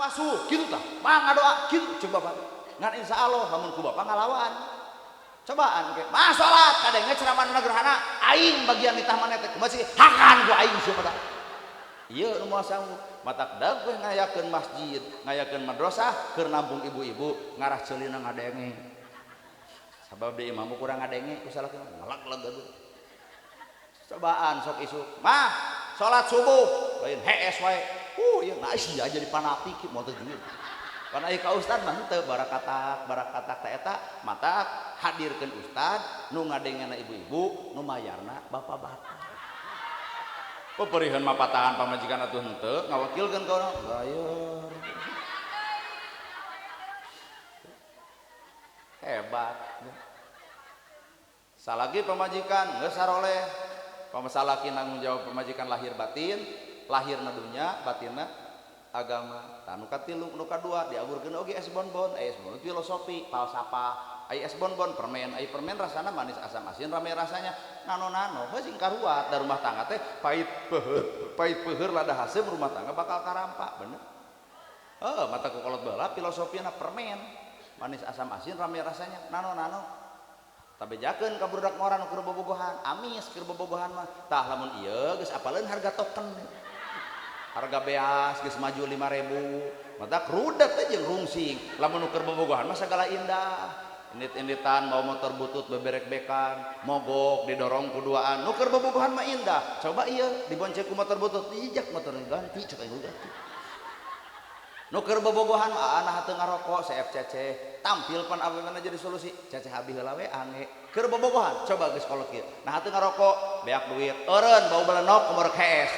Asuh kitu tah. Mah ngadoa kitu coba bapak. Ngan insyaallah lamun ku bapak ngalawan. Cobaan ke. Mah salat kadenge ceramah nu gerhana aing bagian nitah maneh teh kumaha sih hakan ku aing sia mah. Ieu nu moal sanggup. Matak dag we ngayakeun masjid, ngayakeun madrasah keur nampung ibu-ibu ngarah ceulina ngadenge. Sabab di imam kurang ngadenge ku salaki ngelag-lag atuh. Cobaan sok isuk. Mah salat subuh lain hees wae. Ieu nah sia jadi fanatik moal teu jujur. Pan ai ka ustad mah henteu barakatak barakatak ta eta matak hadirkeun ustad nu ngadengena ibu-ibu nu mayarna bapak-bapak. Peperihan mah patahan pamajikan atuh henteu ngawakilkeun ka urang bayar. Hebat. Salagi pamajikan geus saroleh. Pamasalaki nanggung jawab pamajikan lahir batin, lahirna dunya, batinna agama. Tah nu katilu nu kadua diagurkeun oge es bonbon, es bonbon filosofi, falsafah. Ai es bonbon permen, ai permen rasana manis asam asin rame rasanya. Nano-nano heuh sing karuat da rumah tangga teh pahit peuheur lada haseum rumah tangga bakal karampa, bener. Heuh mata ku kolot baheula filosofina permen, manis asam asin rame rasanya, nano-nano. Tabejakeun ka budak ngora nu keur bobogohan, amis keur bobogohan mah. Tah lamun ieu geus apaleun harga token. Harga beas geus maju 5.000. Matak rudet teh jeung rungsing. Lamun nu keur bobogohan mah sagala indah. Indit-inditan mau motor butut beberek-bekan, mogok didorong ku duaan. Nu keur bobogohan mah indah. Coba ieu dibonceng ku motor butut, dijak motor ganti cek aing ganti. Nu keur bobogohan mah anah teu ngarokok CFCC, tampil pan awewena jadi solusi. Ceceh abi heula we ange. Keur bobogohan coba geus kolot kieu. Nah teu ngarokok, beak duit, eureun bau belenok kumur hees.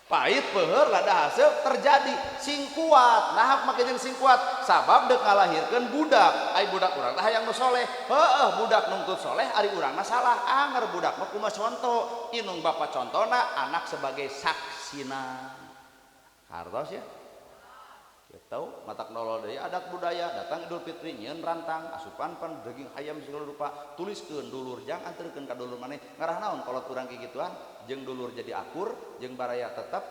Pahit peuheur lada haseup terjadi sing kuat. Nah make jeung sing kuat sabab deuk ngalahirkeun budak. Ai budak urang teh hayang nu soleh. Heueuh budak nungtut soleh ari urangna salah. Anger budak mah kumaha conto. Inung bapa contona anak sebagai saksina. Hartos ya. Gitu matak nolol deui adat budaya datang Idul Fitri nyieun rantang asupan pan daging ayam segala rupa tuliskeun dulur jang anterkeun ka dulur maneh ngarah naon kolot urang kikituan jeung dulur jadi akur jeung baraya tetep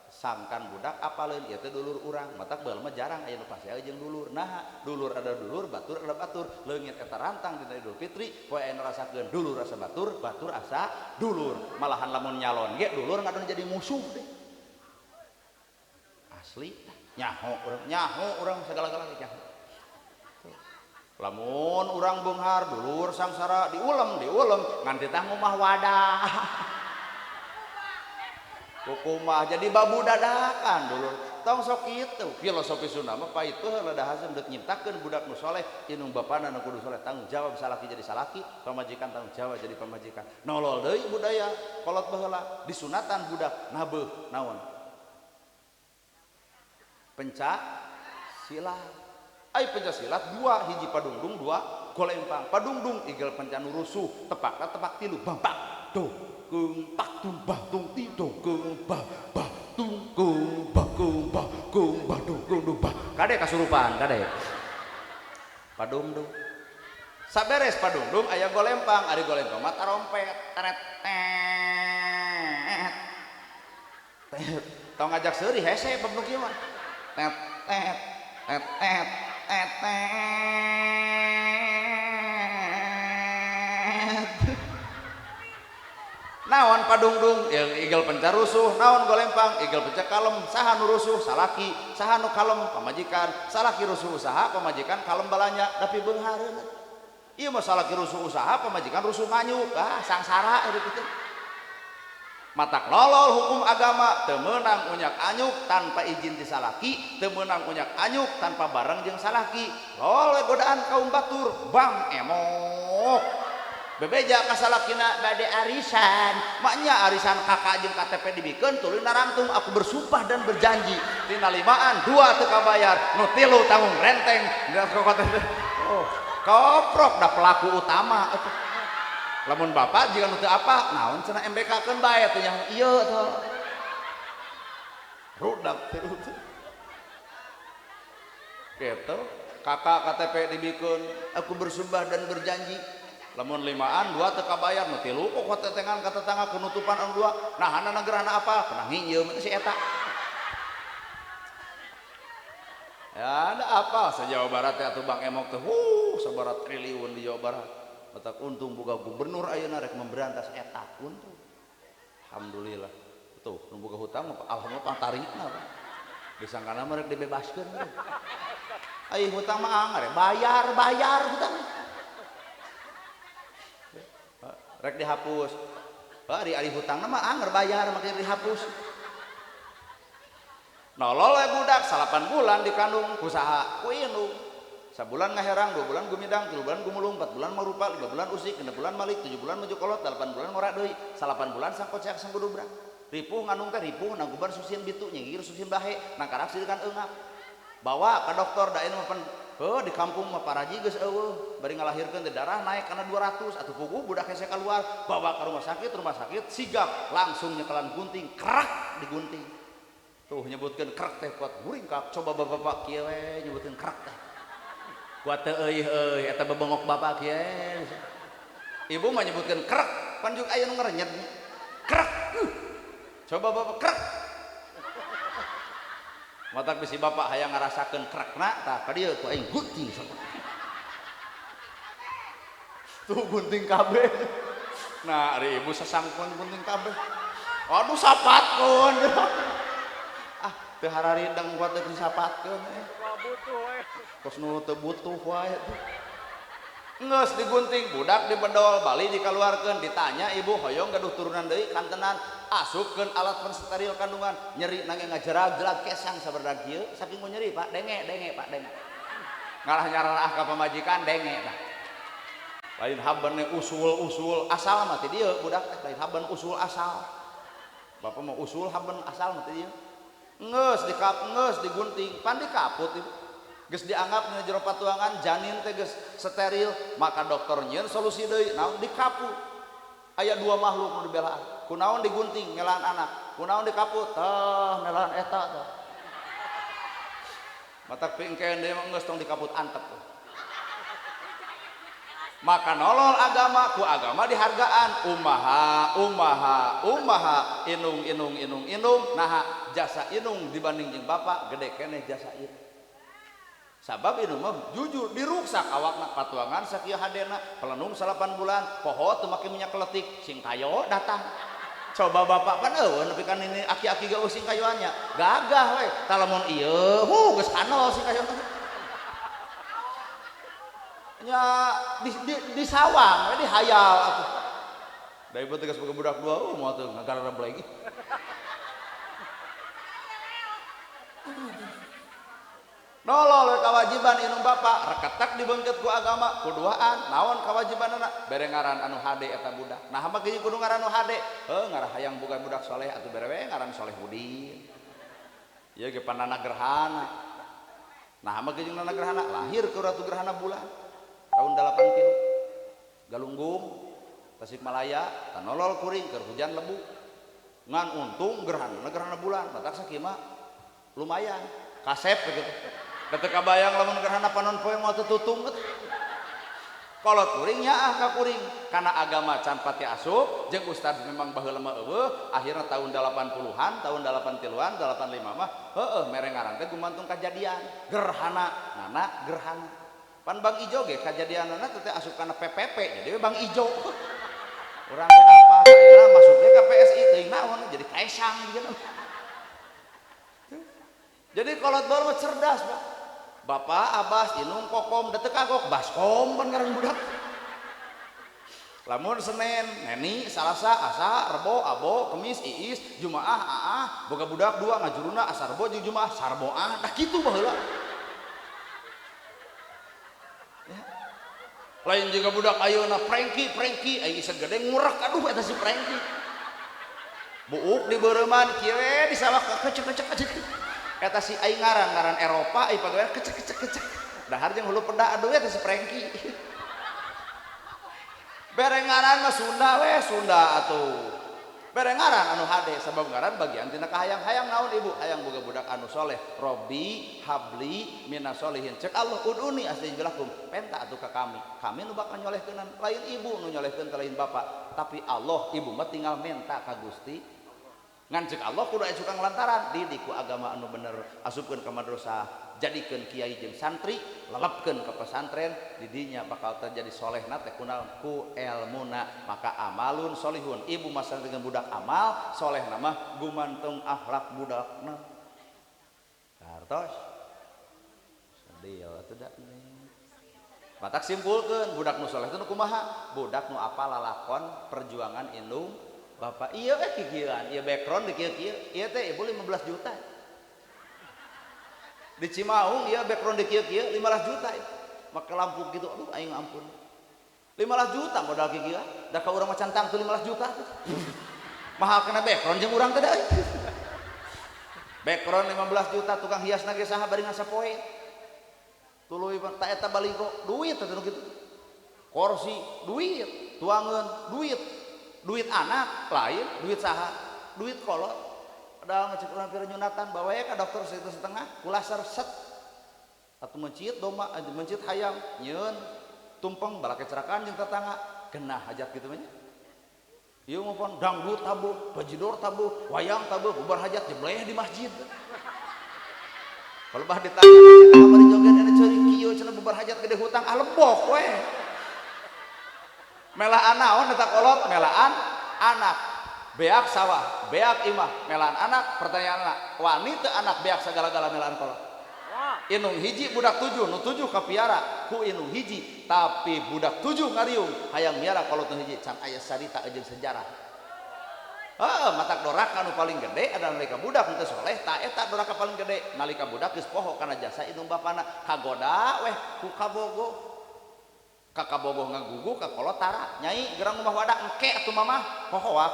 sangkan budak apaleun ieu teh dulur urang matak baheula mah jarang aya nu pasea jeung dulur nah dulur ada dulur batur ada batur leungit eta rantang dina Idul Fitri poe aya nu rasakeun dulur asa batur batur asa dulur malahan lamun nyalon ge dulur ngadon jadi musuh deh asli nyaho urang segala-galanya nyaho. Lamun urang beunghar dulur sangsara diulem ngan titah ngumah wadah. Kukumah jadi babu dadakan dulur. Tong sok kitu filosofi Sunda mah pahit peuheur lada haseum deuk nyiptakeun budak nu soleh inung bapana nu kudu soleh tanggung jawab salaki jadi salaki pamajikan tanggung jawab jadi pamajikan. Nolol deui budaya kolot baheula disunatan budak nabeuh naon? Pencak silat. Ai pencak silat dua hiji padungdung dua golempang. Padungdung igel penca nu rusuh tepakna tepak tilu bampak do keung tak tung bah tung ti do keung bah bah tung keung bah keung bah keung bah do keung do bah. Kade kasurupan kade. Padungdung. Saberes padungdung aya golempang, ari golempang mah tarompet teret tet. Tet. Tong ngajak seuri hese bab nu kieu mah. Tet tet tet tet tet tet. Naon padungdung yang igel penca rusuh, naon golempang igel penca kalem, saha nu rusuh salaki, saha nu kalem pamajikan, salaki rusuh usaha pamajikan kalem balanya tapi beunghareun. Ieu mah salaki rusuh usaha pamajikan rusuh nganyuk, ah sangsara hidup itu. Matak lolol hukum agama teu meunang unyak anyuk tanpa izin ti salaki, teu meunang unyak anyuk tanpa bareng jeung salaki. Lol we godaan kaum batur, bang emok. Bebeja ka salakina bade arisan, maknya arisan kakak jeung KTP dibikeun tuluy narangtung aku bersumpah dan berjanji tina limaan dua teu kabayar, nu tilu tanggung renteng. Oh, koprok da pelaku utama atuh. Lamun bapak jika nu teu apa naon cenah MBK-keun bae teh nyaho ieu teh. Rudak teh. Kitu kakak KTP dibikeun aku bersumpah dan berjanji lamun limaan dua teu kabayar nu tilu kok tetengan ka tetangga kenutupan anu dua nahanna gerahna apa pernah nginjeum si eta. Ya ada apa se-Jawa Barat teh atuh Bang Emok teh sabaraha triliun di Jawa Barat. Matak untung boga gubernur ayeuna rek memberantas eta untung. Alhamdulillah. Tuh nu boga hutang mah alhamdulillah pantarikna Pak. Disangkana mah rek dibebaskeun. Ai hutang mah anggar bayar hutang. Rek dihapus. Ari hutangna mah anggar bayar make dihapus. Nolol we budak 8 bulan dikandung ku saha? Ku indung. Sabulan ngaherang, 2 bulan gumidang, 3 bulan gumulung, 4 bulan marupa, 5 bulan usik, 6 bulan malik, 7 bulan maju kolot, 8 bulan ngora deui, 8 bulan sangkoceak sanggudubrang. Ripuh ngandung teh ripuh nangguban susin bitu, nyingir susin bahe, nangkarak sirikan eungap. Bawa ka dokter da ieu mah pan heuh di kampung mah paraji geus eueuh, bari ngalahirkeun teh darah naik kana 200 atuh puguh budak hese kaluar, bawa ka rumah sakit sigap langsung nyekelan gunting, kerak digunting. Tuh nyebutkeun krek teh kuat muringkak, coba bapak-bapak kieu we nyebutkeun krek teh. Kuat teu euy euy eta bebengok bapak kieu. Ibu mah nyebutkeun krek, pan jeung aya nu ngarenyet. Krek. Coba bapak krek. Matak bisi bapak hayang ngarasakeun krekna tah ka dieu ku aing gunting sok. Tuh gunting kabeh. Nah, ari ibu sasangkun gunting kabeh. Aduh sapatkeun. Ah, teu hararideng kuat teu disapatkeun. Butuh wae. Kos nu teu butuh wae. Geus digunting, budak dibedol, bali dikaluarkeun, ditanya ibu hoyong gaduh turunan deui kantenan, asupkeun alat pensteril kandungan, nyeri nangge ngajerag-jerag kesang sabardag kieu, saking ku nyeri Pak, denge Pak, denge. Ngalah nyararah ka pamajikan denge tah. Lain haben usul-usul asal mah ti dieu budak teh, lain haben usul asal. Bapak mah usul haben asal mah ti dieu. Geus dikap geus digunting, pan dikaput ibu. Geus dianggap dina jero patuangan janin teh geus steril, maka dokter nyieun solusi deui, naon dikaput. Aya dua makhluk nu dibelaan. Kunaon digunting ngelaan anak, kunaon dikaput, tah ngelaan eta tah. Matak pingkeun deui mah geus tong dikaput antep. Maka nolol agama, ku agama dihargaan umaha umaha umaha inung inung inung inung naha jasa inung dibanding jeung bapak gede keneh jasa inung. Sabab inung mah jujur diruksak awakna patuangan sakieu hadena pelenung 8 bulan poho teu make minyak keletik sing kayo datang. Coba bapak pan eueuh nepi kan ini aki-aki ge sing kayoannya gagah we tah lamun ieu hu geus kanol sing kayo. Nya di sawang we dihayal atuh. Da ieu teh geus boga budak dua moal teu ngagarareb lagi. Nolol we kawajiban inung bapak reketek dibeungkeut ku agama kuduaan naon kawajibanana bere ngaran anu hade eta budak. Nah mah geus kudu ngaran anu hade heuh ngarah hayang boga budak soleh atuh bere we ngaran Solehudin. Ieu ge panana gerhana. Nah mah geus nana gerhana lahir ke ratu gerhana bulan tahun 83 Galunggung Tasikmalaya tanolol kuring keur hujan lebu ngan untung gerhana gerhana bulan matak sakieu mah lumayan kasep begitu. Teu kabayang lamun gerhana panon poe moal teu tutung. Kolot kuring nyaah ka kuring kana agama can pati asup jeung ustaz memang baheula mah eueuh akhirna tahun 80-an tahun 83-an 85 mah heueuh mere ngaran teh gumantung kajadian gerhana nana gerhana. Pan Bang Ijo ge kajadianana teh asup kana PPP jadi we Bang Ijo. Urang teh apa ayeuna masuknya ka PSI teuing naon jadi kaesang gitu. Jadi kolot baru mah cerdas, Pak. Bapak Abbas inung kokom da teu kagok baskom pan ngaran budak. Lamun Senin, Neni, Salasa, Asa, Rebo, Abo, Kemis, Iis, Jumaah, Aah, boga budak dua ngajuruna asa Rebo jeung Jumaah, Sarboah, dah kitu baheula. Ya. Lain juga budak ayeuna Prengki, Prengki, aing geus gede ngurek aduh eta si Prengki. Buuk di beureman kieu we di sawah kecek-kecek. Eta si aing ngaran Eropa ai pagawean kecek kecek kecek. Dahar jeung hulu peda aduh eta si Prengki. Bere ngaran mah Sunda we Sunda atuh. Bere ngaran anu hade sabab ngaran bagian tina kahayang-hayang naon ibu hayang boga budak anu soleh. Robbi habli minas solihin. Cek Allah uduni astajib lakum. Penta atuh ka kami. Kami nu bakal nyolehkeunan lain ibu nu nyolehkeun lain bapak, tapi Allah ibu mah tinggal menta ka Gusti. Ngan cek Allah kudu aya cukang lantaran didik ku agama anu bener, asupkeun ka madrasah, jadikeun kiai jeung santri, lelepkeun ka pesantren, di dinya bakal terjadi solehna teh kunaon ku elmuna. Maka amalun solihun, ibu masa dengan budak amal solehna mah gumantung akhlak budakna. Kartos sedih atuh da nih. Matak simpulkeun budak nu soleh teh nu kumaha? Budak nu apal lalakon perjuangan indung bapak. Iya kikieuan, ieu background di kieu-kieu. Ieu teh ibu 15 juta. Di Cimaung ieu background di kieu-kieu 15 juta. Make lampu gitu, aduh aing ampun. 15 juta modal kikieuan. Da ka urang mah can tangtu 15 juta. Mahal kena background jeung urang teh da euy. Background 15 juta, tukang hias ge saha bari ngasapoe. Tuluy ta eta baligo duit teh nu kitu. Kursi duit, tuangeun duit. Duit anak lain, duit saha? Duit kolot. Padahal ngecek urang pira nyunatan, bawa ka dokter segitu setengah, kulaser set. Atuh mencit domba, mencit hayam, nyieun tumpeng balake cerakan jeung tetangga, genah hajat kitu mah nya. Ieu mah pon dangdut tabuh, bajidor tabuh, wayang tabuh, bubar hajat jebleh di masjid. Kalau bah ditanya, cenah kamari joget aya ceurik kieu cenah bubar hajat gede hutang, ah lebok we. Melaan naon eta kolot? Melaan anak. Beak sawah, beak imah, melaan anak. Pertanyaan anak, wani teu anak beak sagala-gala melaan kolot? Indung hiji budak 7, nu 7 kapiara ku indung hiji, tapi budak 7 ngariung hayang miara kolot nu hiji, can aya sarita jeung sejarah. Heeh, matak doraka nu paling gede adalah nalika budak teu soleh, ta eta doraka paling gede nalika budak geus poho kana jasa indung bapana, kagoda weh ku kabogo. Kakabogoh ngagugu ka kolot tara, nyai gerang rumah wadah engke atuh mamah hohoak.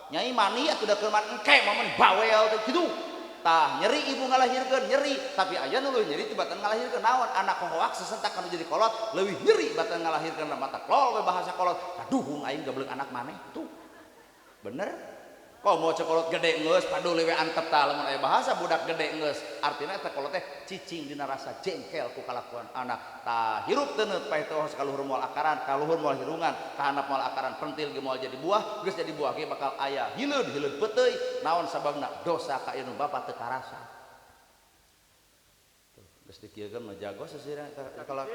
Nyai mani atuh da keur engke mamah bawel teh kitu. Tah nyeri ibu ngalahirkeun nyeri, tapi aya nu leuwih nyeri tibatan ngalahirkeun naon anak hohoak sesentak anu jadi kolot leuwih nyeri batan ngalahirkeun mata klol we bahasa kolot. Kaduhung aing gablek anak maneh tuh. Bener? Kok mau cekolot gede geus paduli we antep tah lamun aya bahasa budak gede geus artina eta kolot teh cicing dina rasa jengkel ku kalakuan anak. Tah hirup teuneut paeh teh kaluhur moal akaran, kaluhur moal hirungan, kahanap moal akaran, pentil ge moal jadi buah, geus jadi buah ge bakal aya hileud hileud peuteuy. Naon sababna? Dosa ka indung bapa teu karasa. Tuh geus dikieukeun mah jago sesirang kalau